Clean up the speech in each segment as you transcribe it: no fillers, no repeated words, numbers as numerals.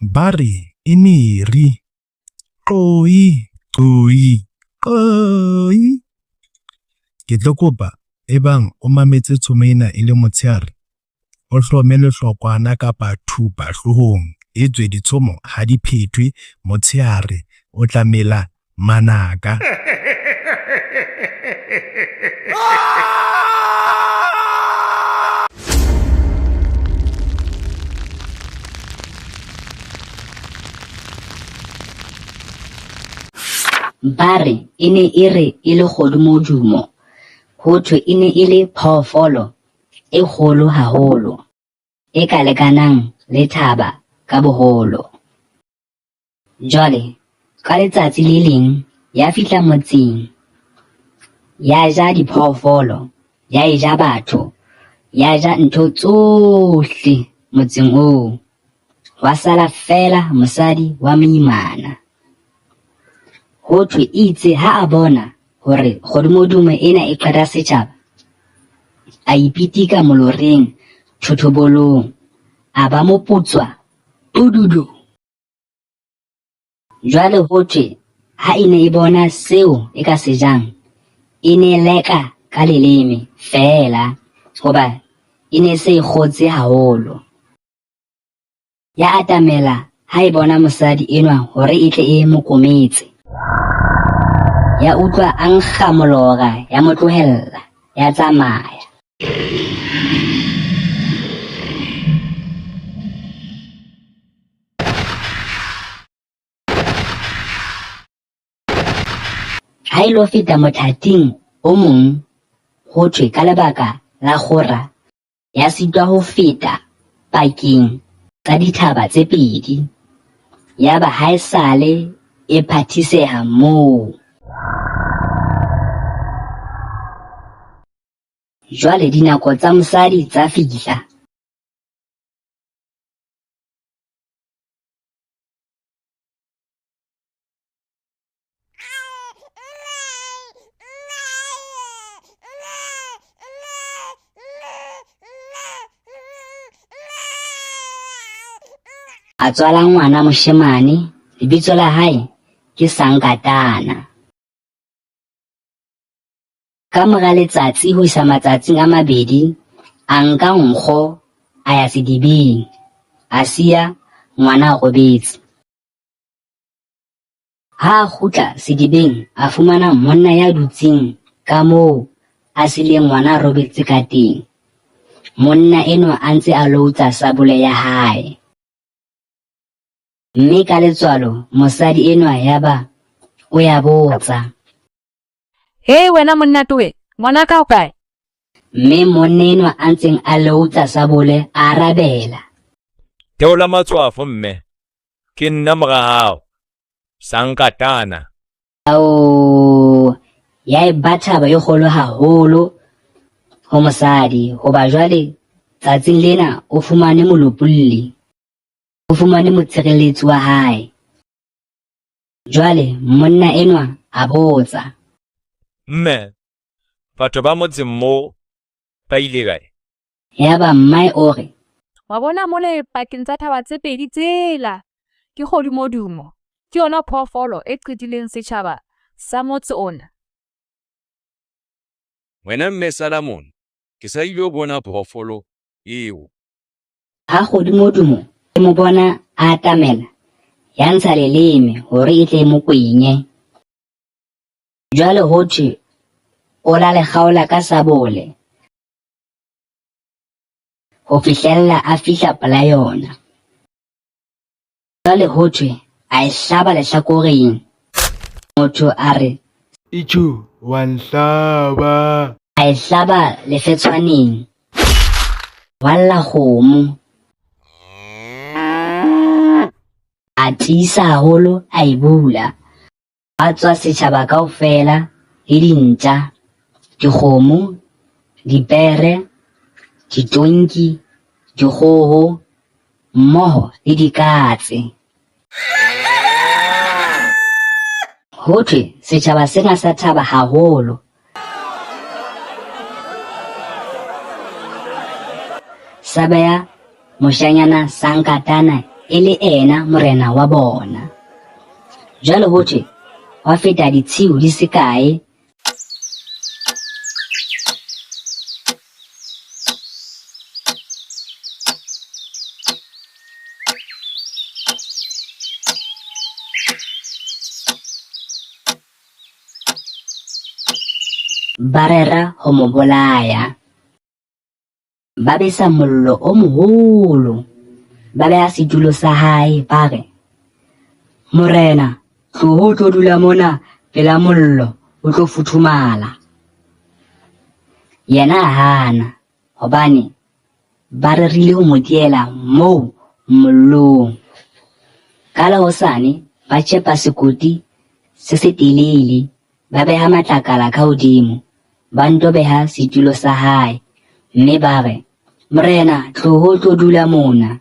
Ba re e neri. Qoi, qoi, qoi. Ke tlo kopa ebang o mametse tshomo ena e le motshehare, o hlome lehlokwana kapa thupa hloohong etswe ditshomo ha di phethwe motshehare, o tla mela manaka. Ba re e ne e re e le kgodumodumo, ho thwe e ne e le phoofolo e kgolo haholo, e ka lekanang le thaba ka boholo. Jwale, ka letsatsi le leng ya fihla motseng, ya ja diphoofolo, ya e ja batho, ya ja ntho tsohle motseng oo. Hwa sala feela mosadi wa moimana. Ho thwe itse ha a bona hore kgodumodumo ena e qeta setjhaba, a ipitika moloreng thothobolong, a ba moputswa pududu. Jwale ho thwe ha e ne e bona seo e ka se jang, e ne leka ka leleme feela hoba e ne se e kgotse haholo. Ya atamela ha e bona mosadi enwa hore e tle e mo kometse. Ya utlwa a nkga molora ya mo tlohella, ya tsamaya. Ha e lo feta mothating o mong ho thwe ka lebaka la kgora ya sitwa ho feta pakeng tsa dithaba tse pedi, yaba haesale e phathiseha moo. Jwale dinako tsa mosadi tsa fihla. A tswala ngwana moshemane, lebitso la hae ke Sankatana. Ka mora letsatsi ho isa matsatsing a mabedi, a nka nkgo a ya sedibeng, a siya ngwana a robetse. Ha a kgutla sedibeng a fumana monna ya dutseng ka moo a sileng ngwana a robetse ka teng. Monna enwa a ntse a loutsa sabole ya hae. Mme ka letswalo mosadi enwa yaba o ya botsa. Hei wena monna towe, ngwanaka o kae? Mme monna enwa a ntseng a leotsa sabole a arabela. Theola matshwafo mme, ke nna mora hao, Sankatana. Ao, ya e ba thabo e kgolo haholo ho mosadi hoba jwale tsatsing lena o fumane molopolli, o fumane motshireletsi wa hae. Jwale monna enwa a botsa. Mme, batho ba motseng moo ba ile kae? Yaba mmae o re. Wa bona mole pakeng tsa thaba tse pedi tsela, ke kgodumodumo, ke yona phoofolo e qetileng setjhaba sa motse ona. Wena mme Salamone, ke sa ilo bona phoofolo eo. Ha kgodumodumo e mo bona a atamela, ya ntsha leleme hore e tle e mo kwenye. Jwale ho thwe o la le kgaola ka sabole ho fihlella a fihla pela yona. Jwale ho thwe a e hlaba lehlakoreng. Motho a re. Itjhu, wa nhlaba. A e hlaba lefetshwaneng. Hwa lla kgomo. A tiisa haholo a e bula. Hwa tswa setjhaba kaofela le dintja, dikgomo, dipere, ditonki, dikgoho mmoho le dikatse. Ho thwe setjhaba sena sa thaba haholo. Sa beha moshanyana Sankatana. e le ena morena wa bona. Jwale ho thwe hwa feta ditshiu di se kae ba rera ho mo bolaya. Ba besa mollo o moholo, ba beha setulo sa hae, ba re, Morena, tloho o tlo dula mona pela mollo, o tlo futhumala. Yena a hana, hobane ba rerile ho mo diela moo mollong. Ka la hosane ba tjhepa sekoti se setelele, ba beha matlakala ka hodimo, ba nto beha setulo sa hae, mme ba re, Morena, tloho o tlo dula mona.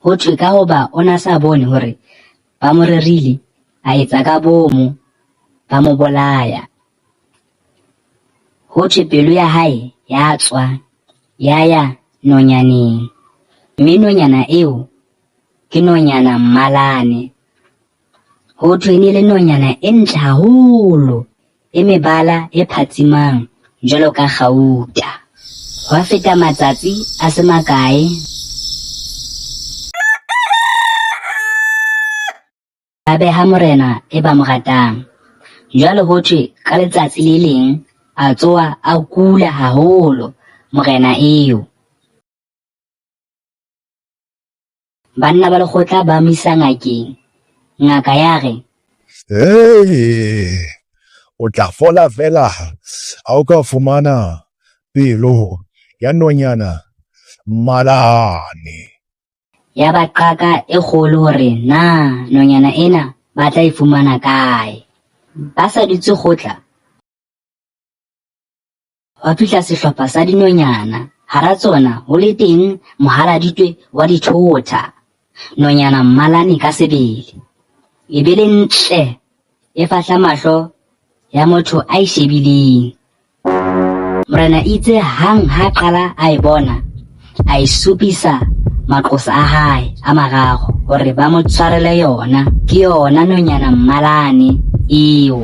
Ho thwe ka hoba o na sa bone hore ba mo rerile, a etsa ka boomo, ba mo bolaya. Ho thwe pelo ya hae ya tswa, ya ya nonyaneng, mme nonyana eo ke nonyana mmalane. Ho thwe e ne le nonyana e ntle haholo, e mebala e phatsimang jwalo ka kgauta. Hwa feta matsatsi a se makae, ba beha morena e ba mo ratang. Jwale ho thwe ka letsatsi le leng a tsoha a kula haholo morena eo. Banna ba lekgotla ba mo isa ngakeng. Ngaka ya re. Hey, o tla fola feela ha o ka fumana pelo ya nonyana mmalane. Ya ba qaka e kgolo hore na nonyana ena ba tla e fumana kae. Ba sa dutse kgotla, hwa fihla sehlopha sa dinonyana, hara tsona ho le teng mohaladitwe wa dithota, nonyana mmalane ka sebele. E be le ntle, e fahla mahlo ya motho a e shebileng. Morena itse hang ha qala a e bona, a e supisa maqosa a hae a mararo hore ba mo tshwarele yona. Ke yona nonyana mmalane eo.